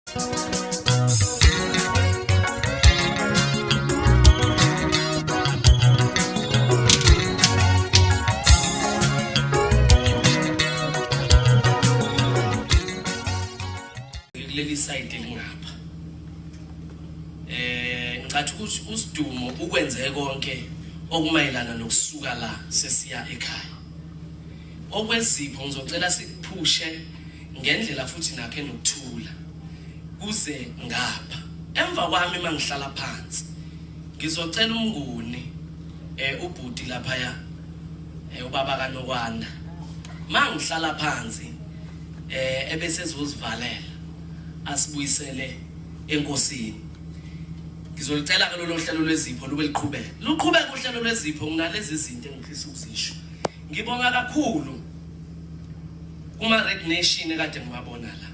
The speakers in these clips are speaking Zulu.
Kuleli side elingapha ngicathi ukuthi usidumo ukwenze konke okumayelana nokusuka la sesiya ekhaya. Okwezipho ngizocela sikuphushe ngendlela futhi nakhe nokuthula kuze ngapha. Emva kwami mangihlala phansi ngizocela umnguni ubhuti laphaya ubaba kaNokwanda mangihlala phansi ebese ezozivalela asibuyisele enkosini. Ngizolicela ke lolo hlelo lwezipho lube liqhubeke. Luqhubeke uhlelo lwezipho nginalezi zinto engifisa ukuzisho. Ngibonga kakhulu kuma Red Nation ekade ngiwabona la.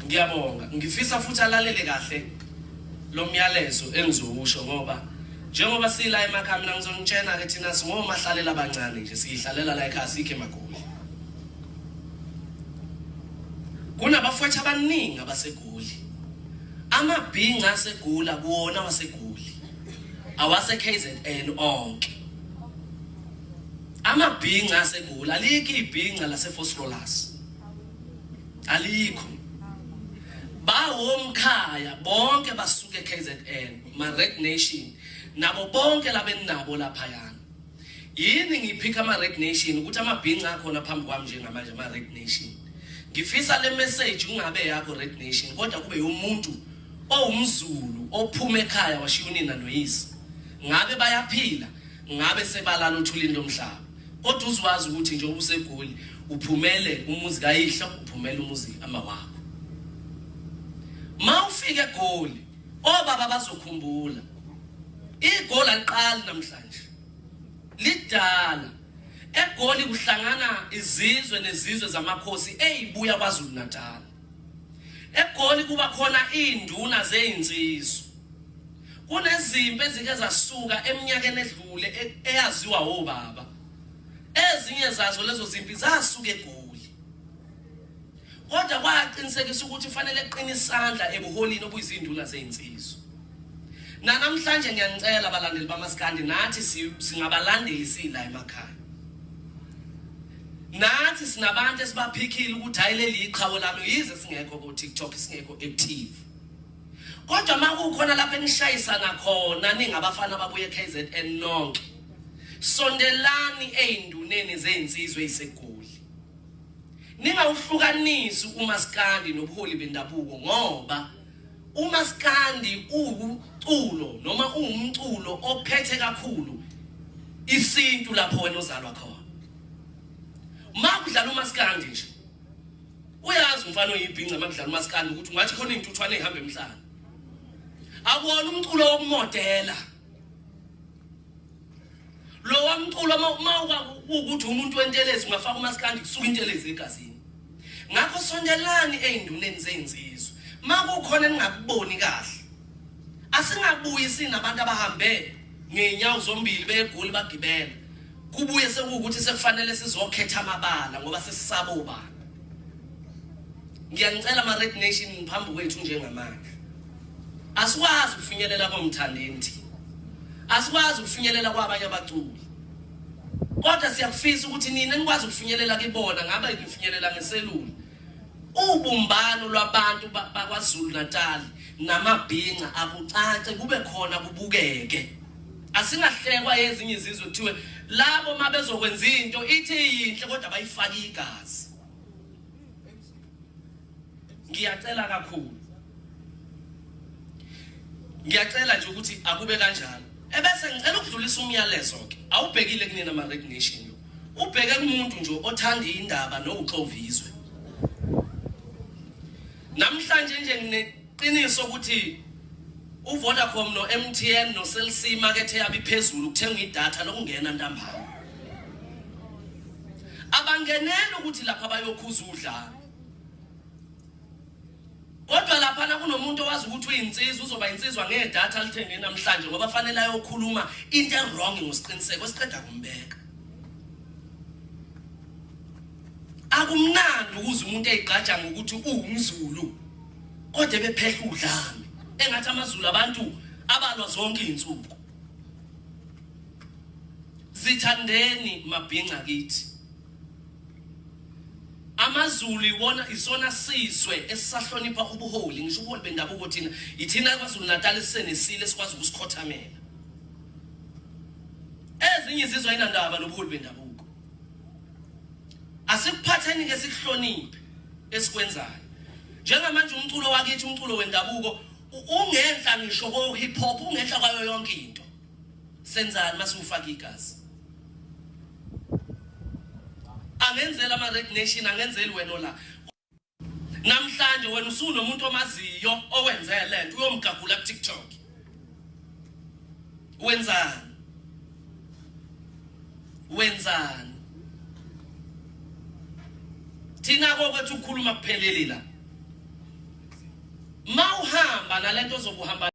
Ngiyabonga. Ngifisa futhi alalele kahle lo myalezo engizowusho ngoba njengoba sila emakhaya mina ngizonitshena ke thina singomahlalela abancane nje siyihlalela la ekhaya sikhe emagoli. Kunabafowethu abaningi abaseGoli. Amabhinca aseGoli akuwona waseGoli. Awase KZN onke. Amabhinca aseGoli alikho ibhinca laseVosloorus. Alikho. Bawomkhaya bonke basuke eKZN, ma Red Nation nabo bonke labenabo laphayana. Yini ngiphika ama Red Nation ukuthi amabhinca akhona phambi kwami njengamanje ama Red Nation. Ngifisa le message kungabe yakho Red Nation kodwa kube yomuntu owumZulu ophuma ekhaya washiya unina noyise. Ngabe bayaphila ngabe sebalala othulini lomhlaba. Kodwa uzwazi ukuthi njengoba useGoli uphumele umuzi kayihlo uphumele umuzi amawakho. Mawufika eGoli obaba bazokhumbula. Igoli aliqali namhlanje. Lidala. EGoli kuhlangana izizwe nezizwe zamakhosi ezibuya kwaZulu Natal. EGoli kuba khona izinduna zezinsizwa. Kunezimpi ezike zasuka eminyakeni edlule eyaziwa obaba. Ezinye zazo lezo zimpi zasuka eGoli. Kodwa kwaqinisekisa ukuthi fanele kuqine isandla ebuholini obuyizinduna zezinsizwa. Nanamhlanje ngiyanicela abalandeli bamaskandi nathi singabalandeli sila emakhaya. Nathi sinabantu esibaphikhile ukuthi hayi leli iqhawe lami yize singekho ko TikTok singekho active. Kodwa makukhona lapho enishayisana khona ningabafana ababuye KZN nonke. Sondelani ezinduneni zezinsizwa eziseGoli. Ningawuhlukanisi umaskandi nobuholi bendabuko ngoba umaskandi uwuculo noma uwumculo ophethe kakhulu isintu lapho wena ozalwa khona. Makudlala umaskandi nje uyazi umfana oyibhinca makudlala umaskandi ukuthi ungathi khona intuthwane ehamba emhlane. Akuwona umculo wokumodela. Lo wamculo uma ukuthi umuntu wentelezi ungafaka umaskandi kusuka intelezi egazini. Ngakho sondelani ey'nduneni zeyinsizwa. Makukhona eningakuboni kahle. Asingabuyi sinabantu abahambe ngey'nyawo zombili beyegoli bagibela. Kubuye sekuwukuthi sekufanele sizokhetha amabala ngoba sesisaba obani. Ngiyanicela ama-Red Nation phambi kwethu njengamanje. Asikwazi ukufinyelela komthandeni thina. Asikwazi ukufinyelela kwabanye abaculi. Kodwa siyakufisa ukuthi nina nikwazi ukufinyelela kibona ngabe nifinyelela ngeselula. Ubumbano lwabantu bakwaZulu Natal namabhinca akucace kube khona kubukeke. Asingahlekwa ezinye izizwe kuthiwe labo mabezokwenza into ithi yinhle kodwa bayifaka igazi. Ngiyacela kakhulu. Ngiyacela nje ukuthi akube kanjalo. Ebese ngicela ukudlulisa umyalezo ke. Awubhekile kunina ama Red Nation lo. Ubheke kumuntu nje othanda indaba nowuxovizwe. Namhlanje nje ngineqiniso ukuthi uVodacom no MTN no Cell C market yabo iphezulu kuthenga idatha lokungena ntambama. Abangeneli ukuthi lapha bayokhuza udlame. Kodwa laphana kunomuntu owazi ukuthi uyinsizwa uzoba insizwa ngedatha alithenge namhlanje ngoba fanele ayokhuluma into ewrong ngosiqiniseko esiqeda kumbeka. Akumnandi ukuze umuntu eyigqaja ngokuthi uwumZulu. Kodwa bephehla udlame engathi amaZulu abantu abalwa zonke izinsuku. Zithandeni mabhinca kithi. AmaZulu iwona isona sizwe esisahlonipha ubuholi ngisho ubuholi bendabuko thina ithina kwaZulu Natal esisenesile esikwazi ukusikhothamela. Ezinye izizwe ayinandaba nobuholi bendabuko. Asikuphatheni ke sikuhloniphe esikwenzayo. Njengamanje umculo wakithi umculo wendabuko ungenhla ngisho ko hip hop ungenhla kwayo yonke into. Senzani masiwufaka igazi? Angenzela ama Red Nation angenzeli wena la. Namhlanje wena usunomuntu omaziyo owenze lento uyomgagula ku TikTok. Wenzani? Wenzani? Thina kokwethu ukukhuluma kupheleli la. Mawuhamba nalento ozobuhamba.